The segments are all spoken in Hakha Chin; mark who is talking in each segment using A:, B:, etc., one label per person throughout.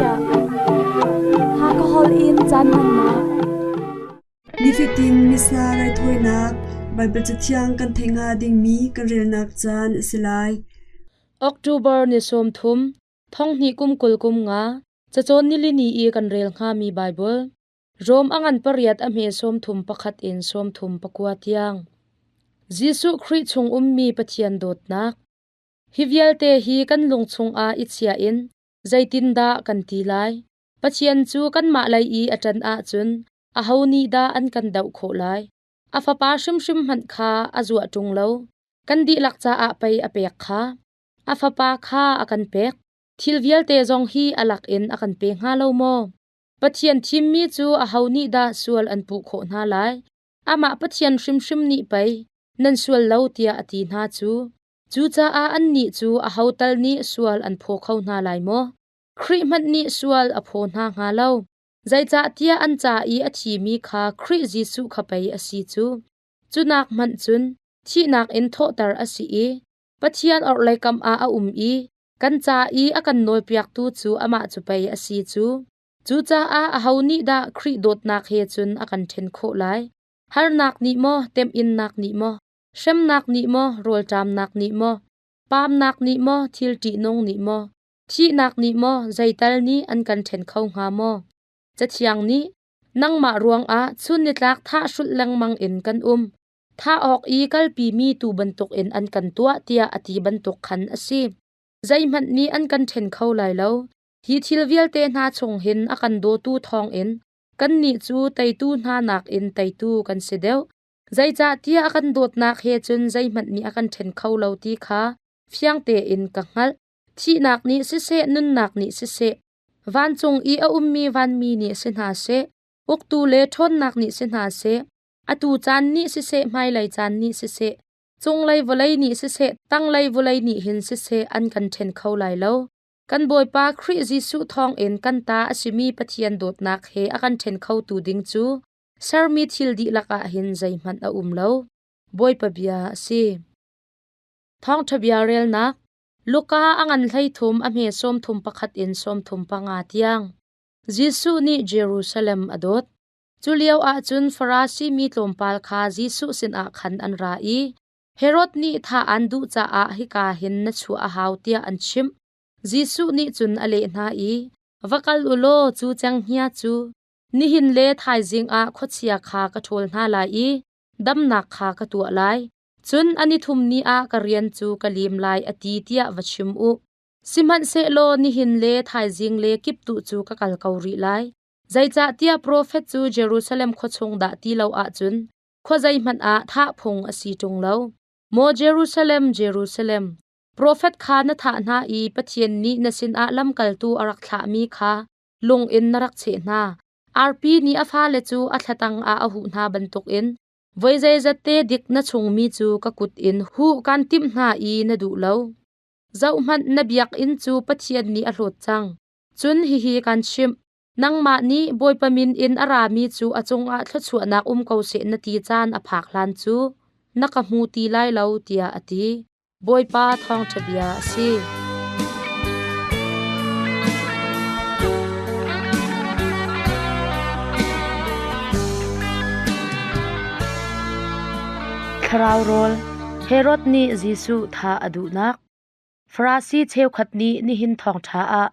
A: chiah. Hakha holh in caan hmannak.
B: Nifatin Missa raithawinak Baibal Cathiang kan theih hnga dingmi kan relnak caan a si lai.
C: October ni 30, thonghnih kum 20 kum nga, cacawn nilini i kan rel hngami Baibal. Rom a ngan pariat a hme 31 in 34 tiang. Jesuh Khrih chung ummi Pathian dawtnak. Hi vialte hi kan lung chungah i chia in zeitindah kan ti lai? Pathian cu kanmah lei i a ṭan ahcun aho nih dah an kan doh khawh lai? A Fapa hrimhrim hmanh kha a zuah ṭung lo. Kan dihlak caah pei a pek kha. A Fapa kha a kan pek. Thil vialte zong hi a lak in a kan pe hnga lo maw? Pathian thimmi cu aho nih dah sual an puh khawh hna lai? Amah Pathian hrimhrim nih pei nan sual lo tiah a ti hna cu. Cucaah annih cu aho tal nih sual an phaw kho hna lai maw? Khrih hmanh nih sual a phaw hna hnga lo. Zeicahtiah an ca i a thimi kha Khrih Jesuh kha pei a si cu. Cu nak hmanh cun thihnak in thawhter a si i Pathian orhlei kam ah a um i kan ca i a kan nawlpiaktu cu amah cu pei a si cu. Cucaah aho nih dah Khrih dawtnak he cun a kan ṭhen khawh lai? Harnak nih maw, temhinnak nih maw, hremnak nih maw, rawlṭamnak nih maw, pamnak nih maw, thil ṭihnung nih maw, thihnak nih maw, zeital nih an kan ṭhen kho hnga maw? Cathiang nih, nangmah ruangah chun nitlak thah hrulh lengmang in kan um. Thah awk i kalpimi tuu bantukin an kan tuah tiah a ti bantuk khan a si. Zeihmanh nih an kan ṭhen kho lai lo. Hi thil vialte hna chung hin a kan dawtu thawngin kannih cu teitu hna nakin teitu kan si deuh. Zeicahtiah a kan dawtnak he cun zeihmanh nih a kan ṭhen kho lo ti kha fiang tein ka hngalh. Thihnak nih siseh, nunnak nih siseh, vancung i a ummi vanmi nih si hna seh, uktu le ṭhawnnak nih si hna seh, atu caan nih siseh, hmailei caan nih siseh, cunglei vawlei nih siseh, tanglei vawlei nih hin siseh an kan ṭhen kho lai lo. Kan Bawipa Khrih Jesuh thawngin kan ta a simi Pathian dawtnak he a kan ṭhen khotu ding cu sermi thil dihlak ah hin zeihmanh a um lo. Bawipa bia a si. Thawngṭha bia relnak Luka a ngan 33 a hme 31 in 35 tiang. Jesuh nih Jerusalem a dawt. Cu lio ahcun Farasi mi tlawmpal kha Jesuh sinah khan an ra i Herod nih thah aan duh caah hika hin na chuah a hau tiah an chimh. Jesuh nih cun a leh hna i, Va kal u law cu cenghngia cu nihin le thaizing ah khuachia kha ka ṭhawl hna lai i damnak kha ka tuah lai. Cun a nithum ni ah ka rian cu ka lim lai a ti tiah va chim u. Sihmanhsehlaw nihin le thaizing le kiptuh cu ka kal ko rih lai. Zeicahtiah profet cu Jerusalem khua chung dah ti lo ahcun khua zeihmanh ah thah phung a si ṭung lo. Maw Jerusalem, Jerusalem, profet kha na thah hna i Pathian nih na sinah lamkaltu a rak thlahmi kha lung in na rak cheh hna. Arpi nih a fale cu a thlatang ah a huh hna bantukin voi zeizat te dik na chungmi cu ka kut in huh kaan timh hna i na duh lo. Zohhmanh, na biakinn cu Pathian nih a hlawt cang. Cun hihi kaan chimh, nangmah nih Bawipa min in a rami cu a cungah thluachuahnak um ko seh na ti caan a phak hlan cu na ka hmu ti lai lo, tiah a ti. Bawipa thawngṭha bia a si. Thlarau rawl Herod nih Jesuh thah a duhnak. Farasi cheukhat nih nihin thawngṭha ah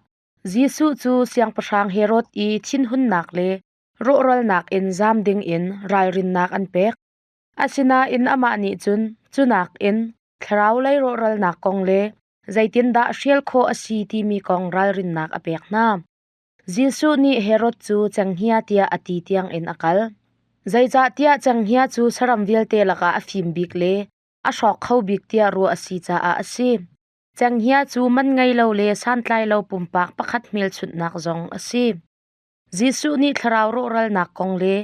C: Jesuh cu Siangpahrang Herod i thinhunnak le rawhralnak in zam dingin ralrinnak an pek. Asinain amah nih cun cu nakin thlarau lei rawhralnak kong le zeitindah hrial khawh a si timi kong ralrinnak a pek hna. Jesuh nih Herod cu cenghngia tiah a ti tiangin a kal. Zeicahtiah cenghngia cu saram vialte lakah a fim bik le a hrawk kho bik tiah ruah a si caah a si. Cenghngia cu man ngei lo le santlai lo pumpak pakhat hmelchunhnak zong a si. Jesuh nih thlarau rawhralnak kong le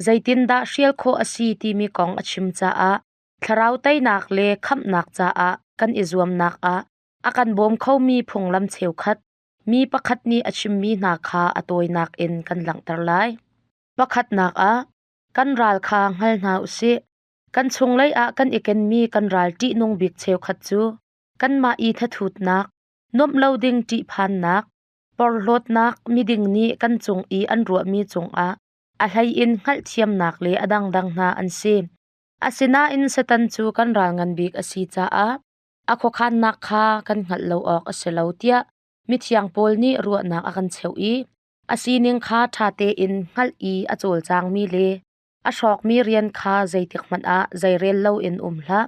C: zeitindah hrial khawh a si timi kong a chim caah thlarau teinak le khamhnak caah kan i zuamnak ah a kan bawm khomi phunglam cheukhat mi pakhat nih a chimmi hna kha a tawinak in kan langhter lai. Pakhatnak ah, kan ral kha hngal hna u sih. Kan chunglei ah kan i kenmi kan ral ṭihnung bik cheukhat cu kanmah i thathutnak, nuamh lo ding ṭihphannak, Porhlawtnak miding nih kan cung i an ruahmi cungah a hleiin hngalhthiamnak le a dangdang hna an si. Asinain Satan cu kan ral ngan bik a si caah a khuakhannak kha kan hngalh lo awk a si lo tiah mithiang Paul nih ruahnak a kan cheuh i a sining kha ṭha tein hngalh i a cawlcangmi le a hrawkmi rian kha zeitikhmanh ah zeirel loin um hlah.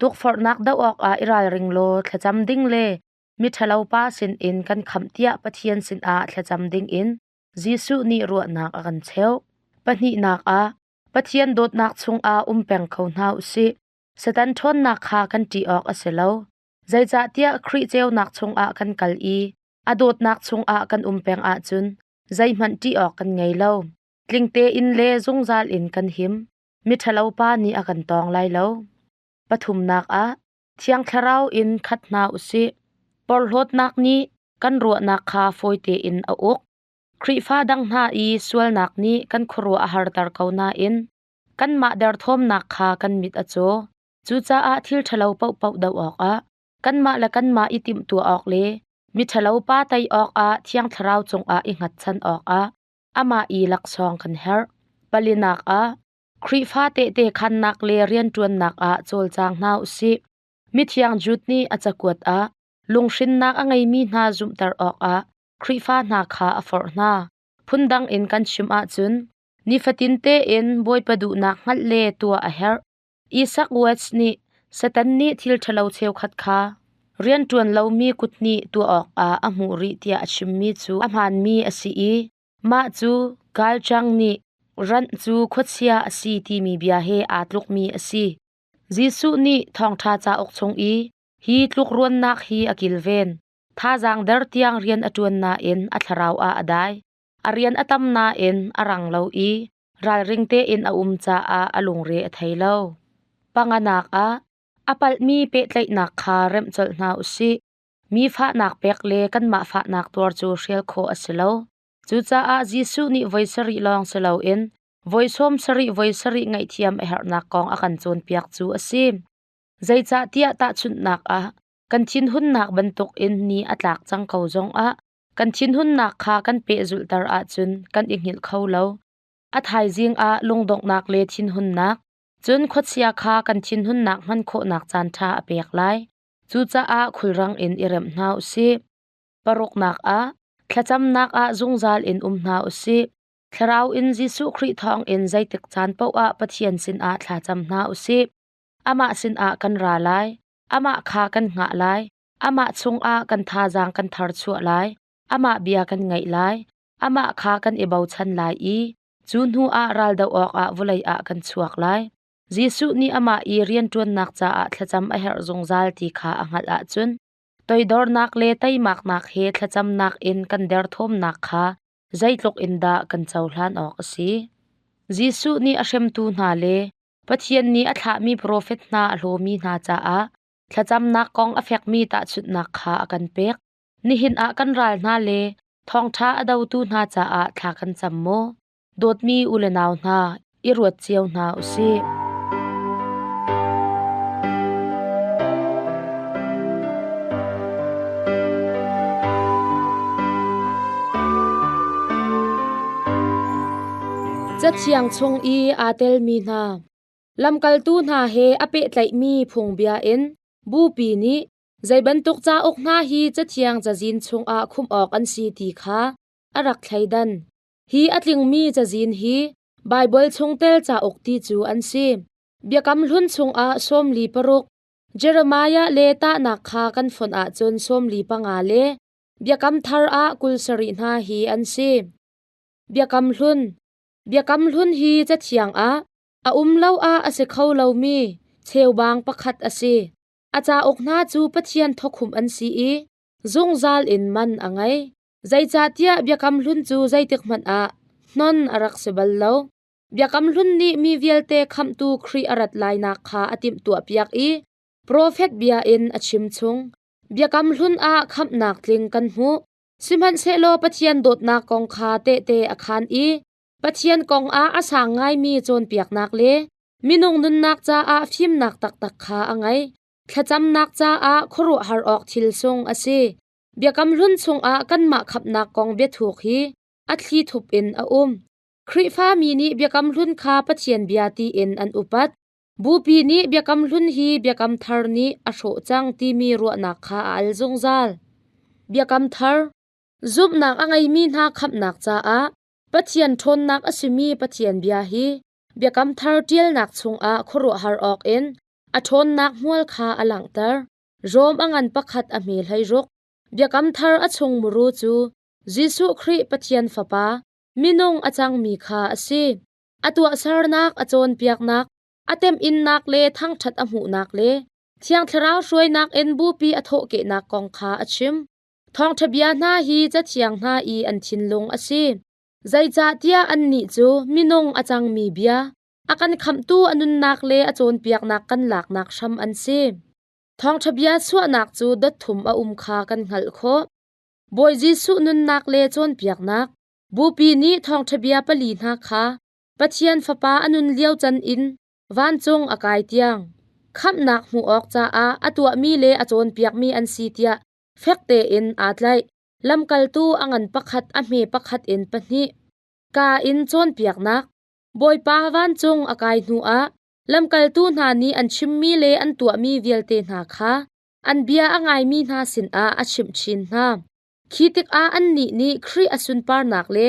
C: Tukforhnak doh awkah i ralring law thlacam ding le miṭhalo pa sinin kan khamh tiah Pathian sinah thlacam dingin Jesuh nih ruahnak a kan cheuh. Pahnihnak ah, Pathian dawtnak chungah um peng kho hna u sih. Satan ṭhawnnak kha kan ṭih awk a si lo. Zeicahtiah Khrih ceunak chungah kan kal i a dawtnak chungah kan um peng ahcun zeihmanh ṭih awk kan ngei lo. Tling tein le zungzal in kan him. Miṭhalo pa nih a kan tawng lai lo. Pathumnak ah, Thiang Thlarau in khat hna u sih. Porhlawtnak nih kan ruahnak kha fawi tein a uk. Khrihfa dang hna i sualnak nih kan khuaruah a harter ko nain kanmah derthawmnak kha kan mit a caw. Cucaah thil ṭhalo paohpaoh doh awkah kanmah le kanmah i timhtuah awk le miṭhalo pa tei awkah Thiang Thlarau cungah i hngatchan awkah amah i laksawng kan herh. Palinak ah, Khrihfa tehte khannak le rianṭuannak ah cawlcang hna u sih. Mithiang Jude nih a cakuat ah lunghrinnak a ngeimi hna zumhter awkah Khrihfa hna kha a forh hna. Phundang in kan chim ahcun nifatin tein Bawipa duhnak hngalh le tuah a herh. Isaac Watts nih Satan nih thil ṭhalo cheukhat kha rianṭuan lomi kut nih tuah awkah a hmuh rih tiah a chimmi cu a hmaanmi a si i mah cu Galchang nih ranh cu khuachia a si timi bia he aa tlukmi a si. Jesuh nih Thawngṭha cauk chung i hi tlukruannak hi a kilven. Thazaang der tiang rian a ṭuan nain a thlarau ah a dai. A rian a tam nain a rang lo i ralring tein a um caah a lungre a thei lo. Panganak ah, a palhmi pehtlaihnak kha remh colh hna u sih. Mi fahnak pek le kanmah fahnak tuar cu hrial khawh a si lo. Cucaah Jesuh nih voi sarih lawng si loin voi sawm sarih voi sarih ngaihthiam a herhnak kong a kan cawnpiak cu a si. Zeicahtiah tahchunhnak ah, kan thinhunnak bantukin ni a tlak cang ko zongah kan thinhunnak kha kan pehzulhter ahcun kan i hngilh kho lo. A thaizing ah lungdonghnak le thinhunnak, cun khuachia kha kan thinhunnak hman khawhnak caanṭha a pek lai. Cucaah khulrang in i remh hna u sih. Paruknak ah, thlacamnak ah zungzal in um hna u sih. Thlarau in Jesuh Khrih thawngin zeitik caan paoh ah Pathian sinah thlacam hna u sih. Amah sinah kan ra lai. Amah kha kan hngah lai. Amah chungah kan thazaang kan tharchuah lai. Amah bia kan ngaih lai. Amah kha kan i bochan lai i cu hnu ah raldoh awkah vawlei ah kan chuak lai. Jesuh nih amah i rianṭuannak caah thlacam a herh zungzal ti kha a hngalh ahcun toidornak le teimaknak he thlacamnak in kan derthawmnak kha zeitluk in dah kan cohlan awk a si. Jesuh nih a hremtu hna le Pathian nih a thlahmi profet hna a hlawmi hna caah thlacamnak kong a fekmi tahchunhnak kha a kan pek. Nihin ah kan ral hna le thawngṭha a dotu hna caah thla kan cam maw? Dawtmi u le nau hna, i ruat cio hna u sih. Cathiang chung i aa telmi hna lamkaltu hna he a pehtlaihmi phungbia in bupi nih zei bantuk cauk hna hi Cathiang cazin chungah khumh awk an si ti kha a rak thleidan. Hi a tlingmi cazin hi Baibal chungtel cauk ti cu an si. Biakam Hlun chungah 46, Jeremiah le Tahnak kha kan fonh ahcun 45 le Biakam Thar ah 27 hna hi an si. Biakam Hlun Biakam Hlun hi Cathiang ah a um lo ah a si kho lomi cheubang pakhat a si. A cauk hna cu Pathian thawkhumh an si i zungzal in man a ngei. Zeicahtiah Biakam Hlun cu zeitikhmanh ah hnon a rak si bal lo. Biakam Hlun nih mi vialte khamhtu Khrih a rat lainak kha a timhtuahpiak i profet bia in a chimchung. Biakam Hlun ah khamhnak tling kan hmuh. Sihmanhsehlaw Pathian dawtnak kong kha tehte a khaan i Pathian kong ah a sang ngaimi cawnpiaknak le minung nunnak caah fimnak taktak kha a ngei. Thlacamnak caah khuaruahhar awk thil sung a si. Biakam Hlun chungah kanmah khamhnak kong biathuk hi a thli thup in a um. Khrihfa mi nih Biakam Hlun kha Pathian bia tiin an upat. Bupi nih Biakam Hlun hi Biakam Thar nih a hrawh cang timi ruahnak kha a al zungzal. Biakam Thar Zumhnak a ngeimi hna khamhnak caah Pathian ṭhawnnak a simi Pathian bia hi Biakam Thar ṭialnak chungah khuaruahhar awkin a ṭhawnnak hmual kha a langhter. Rom a ngan pakhat a hme 16. Biakam Thar a chung muru cu Jesuh Khrih Pathian Fapa, minung a cangmi kha a si. A tuahsernak, a cawnpiaknak, a temhinnak le thangṭhat a hmuhnak le Thiang Thlarau hruainak in bupi a thawhkehnak kong kha a chim. Thawngṭha bia hna hi cathiang hna i an thinlung a si. Zeicahtiah annih cu minung a cangmi bia, a kan khamhtu a nunnak le a cawnpiaknak kan laknak hram an si. Thawngṭha bia chuahnak cu dot thum a um kha kan hngalh khawh. Bawi Jesuh nunnak le cawnpiaknak, Bupi nih thawngṭha bia pali hna kha Pathian Fapa a nun lio can in vancung a kai tiang khamhnak hmuh awk caah a tuahmi le a cawnpiakmi an si tiah fek tein aa tlaih. Lamkaltu a ngan pakhat a hme pakhat in pahnih. Kaa in cawnpiaknak Bawipa vancung a kai hnuah lamkaltu hna nih an chimmi le an tuahmi vialte hna kha an bia a ngaimi hna sinah a chimh chin hna. Khi tikah annih nih Khrih a sunparnak le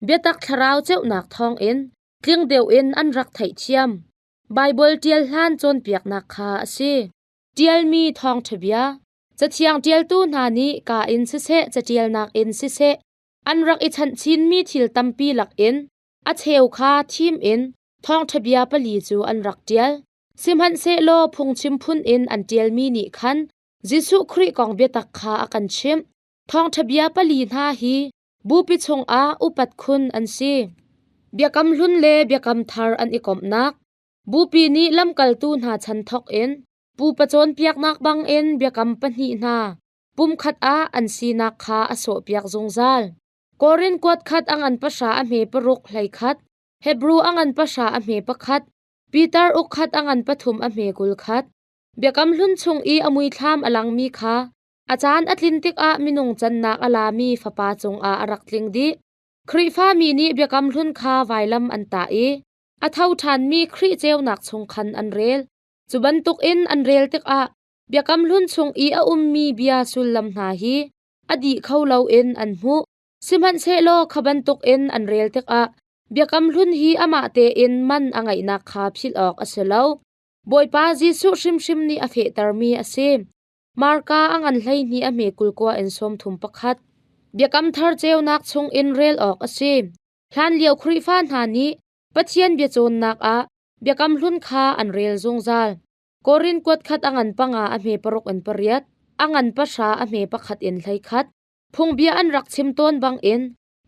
C: biatak thlarau ceunak thawngin tling deuh in an rak theihthiam. Baibal ṭial hlan cawnpiaknak kha a si. Ṭialmi thawngṭha bia. Cathiang ṭialtu hna nih kaa in siseh, caṭialnak in siseh, an rak i chanh chinmi thil tampi lakin a cheu kha thim in thawngṭha bia pali cu an rak ṭial. Sihmanhsehlaw phungchim phun in an ṭialmi nih khan Jesuh Khrih kong biatak kha a kan chimh. Thawngṭha bia pali hna hi bupi chungah upat khun an si. Biakam Hlun le Biakam Thar an i komhnak. Bupi nih lamkaltu hna chan thawk in pupa cawnpiaknak bangin biakam pahnih hna pumkhat ah an sinak kha a sawhpiak zungzal. Korin kuat khat a ngan pahra a hme paruk hlei khat, Hebru a ngan pahra a hme pakhat, Peter uk khat a ngan pathum a hme 20 khat. Biakam Hlun chung i a muithlam a langmi kha a caan a tlin tikah minung cannak a lami Fapa cungah a rak tling dih. Khrihfami nih Biakam Hlun kha vailam an tah i a tho ṭhanmi Khrih ceunak chung khan an rel. Cu bantukin an rel tikah Biakam Hlun chung i a ummi bia sullam hna hi a dih kho loin an hmuh. Sihmanhsehlaw kha bantukin an rel tikah Biakam Hlun hi amah tein man a ngeihnak kha philh awk a si lo. Bawipa Jesuh hrimhrim nih a fehtermi a si. Marka a ngan 12 a hme 20 in 31. Biakam Thar ceunak chungin rel awk a si. Hlanlio Khrihfa hna nih Pathian biacawnnak ah Biakam Hlun kha an rel zungzal. Korin kuat khat a ngan panga a hme paruk in pariat, a ngan pahra a hme pakhat in 11. Phungbia an rak chim tawn bangin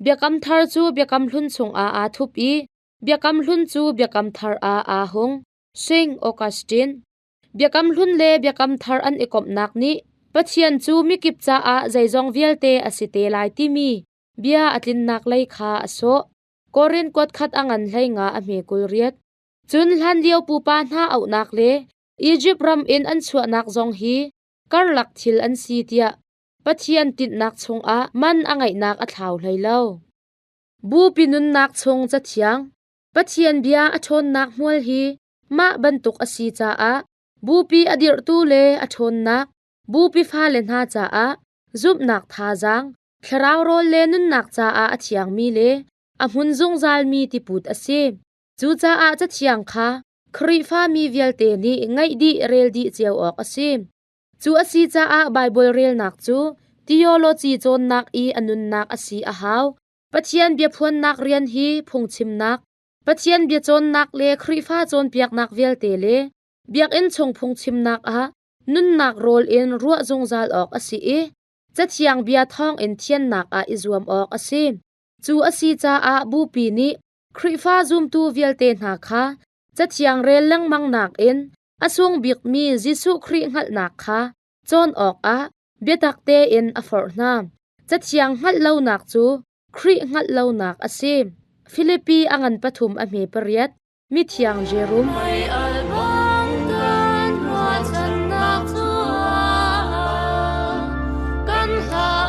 C: Biakam Thar cu Biakam Hlun chungah aa thup i Biakam Hlun cu Biakam Thar ah aa hung. Sing Augustine. Biakam Hlun le Biakam Thar an i komhnak nih Pathian cu mikip caah zeizong vialte a si te lai timi bia a tlinnak lei kha a sawh. Korin kuat khat a ngan 15 a hme 28. Cun hlanlio pupa hna auhnak le Izipt ram in an chuahnak zong hi karlak thil an si tiah Pathian tinhnak chungah man a ngeihnak a thlau hlei lo. Bupi nunnak chung cathiang Pathian bia a ṭhawnnak hmual hi mah bantuk a si caah bupi a dirhtu le a ṭhawnnak bupi fale hna caah zumhnak thazaang, thlarau rawl le nunnak caah a thiangmi le a hmun zungzalmi tiput a si. Cucaah cathiang kha Khrihfami vialte nih ngaih dih rel dih cio awk a si. Cu a si caah Baibal relnak cu theology cawnnak i a nunnak a si a hau. Pathian biaphuannak rian hi phungchimnak, Pathian biacawnnak le Khrihfa cawnpiaknak vialte le biakinn chung phungchimnak ah nunnak rawl in ruah zungzal awk a si i Cathiang bia thawngin thiannak ah i zuam awk a si. Cu a si caah Bupi nih Khrihfa zumtu vialte hna kha Cathiang rel lengmang nakin a sung bikmi Jesuh Khrih hngalhnak kha cawn awkah biatak tein a forh hna. Cathiang hngalh lonak cu Khrih hngalh lonak a si. Filipi a ngan pathum a hme pariat. Mithiang Jerum.
D: Kan hla.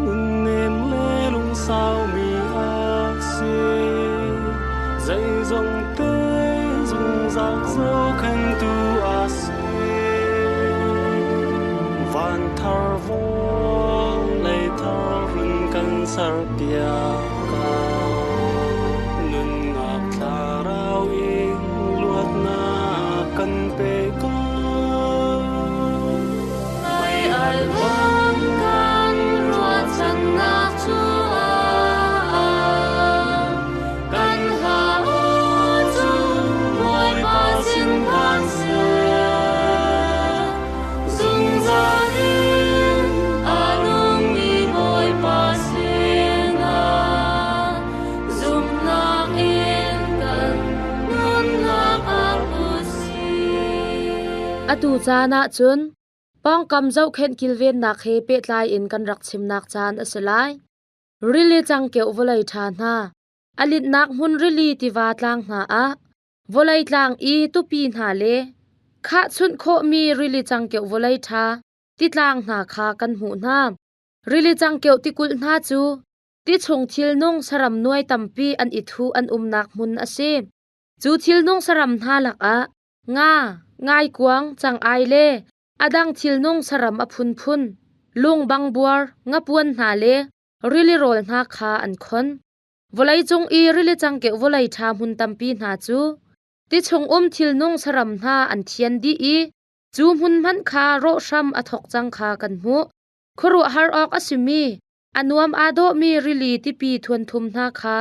D: Nunnem le lungsaumi a si. Zeizong te zungzal zohkhenhtu a si. Van thar vawlei thar run kan serpiak ko. Nunnak thlarau in luatnak kan pe ko.
E: Mei alh bang kan ruahchannak cu kan hla aw cu Bawipa sin phan seh. Zungzal in a nungmi Bawipa sinah zumhnak in kan nunnak ap u sih.
C: Atu caan ah cun pawngkam zohkhenh kilvennak he pehtlai in kan rak chimnak caan a si lai. Rili cangkeuh vawlei ṭha hna, a linhnak hmun rili tiva tlang hna ah vawlei tlang i tupi hna le khahchunh khawhmi rili cangkeuh vawlei ṭha titlang hna kha kan hmuh hna. Rili cangkeuh tikulh hna cu ti chung thilnung saram nuai tampi an i thuh an umnak hmun a si. Cu thilnung saram hna lakah nga, ngaikuang, cang-ai le a dang thilnung saram a phunphun, lung bangbuar, ngapuan hna le rili rawl hna kha an khon. Vawleicung i rili cangkeuh vawlei ṭha hmun tampi hna cu ti chungum thilnung saram hna an thian dih i cu hmun hmanh kha rawh hram a thawk cang kha kan hmuh. Khuaruahhar awk a simi a nuam aa dawhmi rili tipi thuanthum hna kha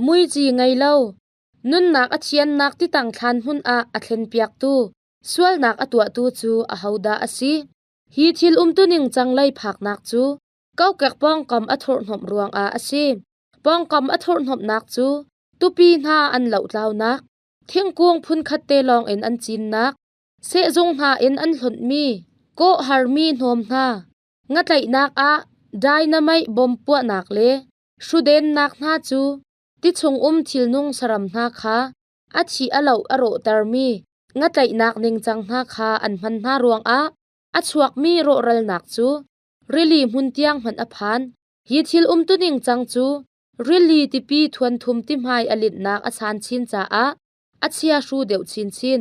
C: muici ngei lo, nunnak a thiannak titang thlan hmun ah a thlenpiaktu sualnak a tuahtu cu ahodah a si? Hi thil umtuning cang lei phaknak cu kokek pawngkam a thurhhnawmh ruangah a si. Pawngkam a thurhhnawmhnak cu tupi hna an lohtlaunak, thingkung phunkhat te lawngin an cinnak, sehzung hna in an hlonhmi, kawh harmi hnawm hna, ngatlaihnak ah dynamite bom puahnak le hrudennak hna cu ti chungum thilnung saram hna kha a thi a loh a rawhtermi ngatlaihnak ningcang hna kha an hman hna ruangah a chuakmi rawhralnak cu rili hmun tiang hmanh a phan. Hi thil umtuning cang cu rili tipi thuanthum tihmai a linhnak a san chin caah a chiahru deuh chinchin.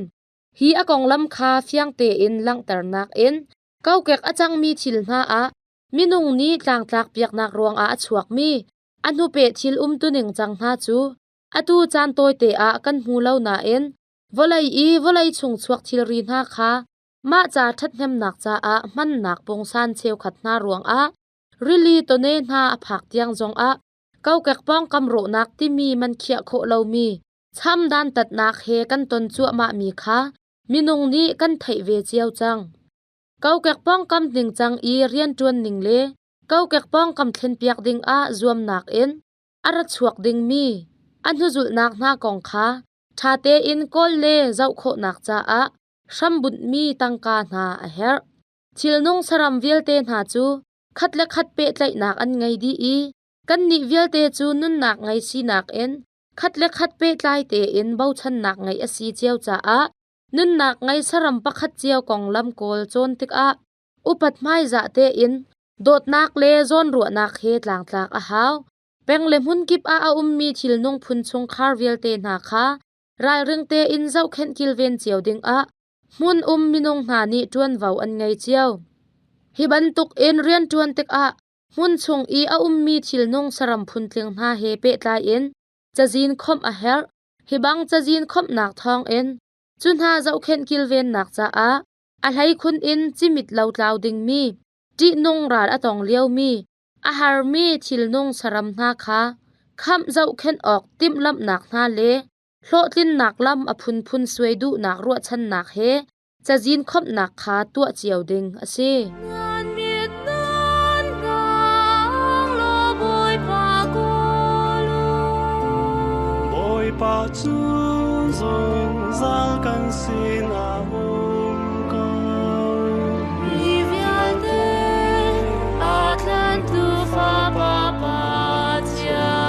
C: Hi a konglam kha fiang tein langhternak in kokek a cangmi thil hna ah minung nih tlangtlak piaknak ruangah a chuakmi a hnupeh thil umtuning cang hna cu atu caan tawite ah kan hmu lo nain vawlei i vawlei chung chuak thilri hna kha mah ca ṭhathnemnak caah hmannak pungsan cheukhat hna ruangah rili tawne hna a phak tiang zongah kokek pawngkam rawhnak timi man khiah khawh lomi cham dantatnak he kan ton cuahmahmi kha minung nih kan theih ve cio cang. Kokek pawngkam ningcang i rianṭuan ning le kokek pawngkam thlenpiak dingah zuamnak in a ra chuak dingmi a hnuzulhnak hna kong kha ṭha tein kawl le zoh khawhnak caah hrambunhmi tangka hna a herh. Thilnung saram vialte hna cu khat le khat pehtlaihnak an ngei dih i kannih vialte cu nunnak ngei sinak in khat le khat pehtlai tein bochannak ngeih a si cio caah nunnak ngei saram pakhat cio konglam kawl cawn tikah upat hmaizah tein dawtnak le zawnruahnak he tlangtlak a hau. Peng le hmun kip ah a ummi thilnung phun chungkhar vialte hna kha ralring tein zohkhenh kilven cio dingah hmun um minung hna nih ṭuanvo an ngei cio. Hi bantuk in rianṭuan tikah hmun chung i a ummi thilnung saram phuntling hna he pehtlai in cazin khawmh a herh. Hi bang cazin khawmhnak thawngin cu hna zohkhenh kilvennak caah a hleikhun in cimit lotlau dingmi ṭihnung ral a tong liomi a harmi thilnung saram hna kha khamh zohkhenh awk timhlamhnak hna le hlawhtlinnak lam a phunphun suai duhnak ruahchannak he cazin khawmhnak kha tuah cio ding a si.
E: Nan mit nan ngang law Bawipa kawl u.
D: Bawipa cu zungzal kan sinah um ko.
E: Mi vialte aa tlantu Fapa Pathian,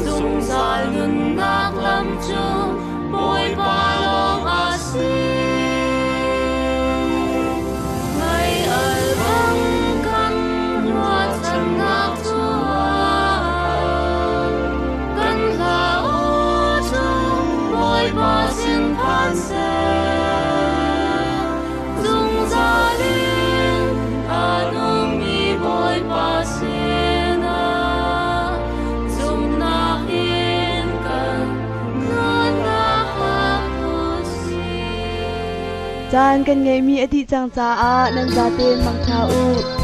E: zungzal nunnak lam cu Bawipa lawng a si. Mei al bang kan
B: Caan kan ngeihmi a dih cang caah nan zaten mangtha u.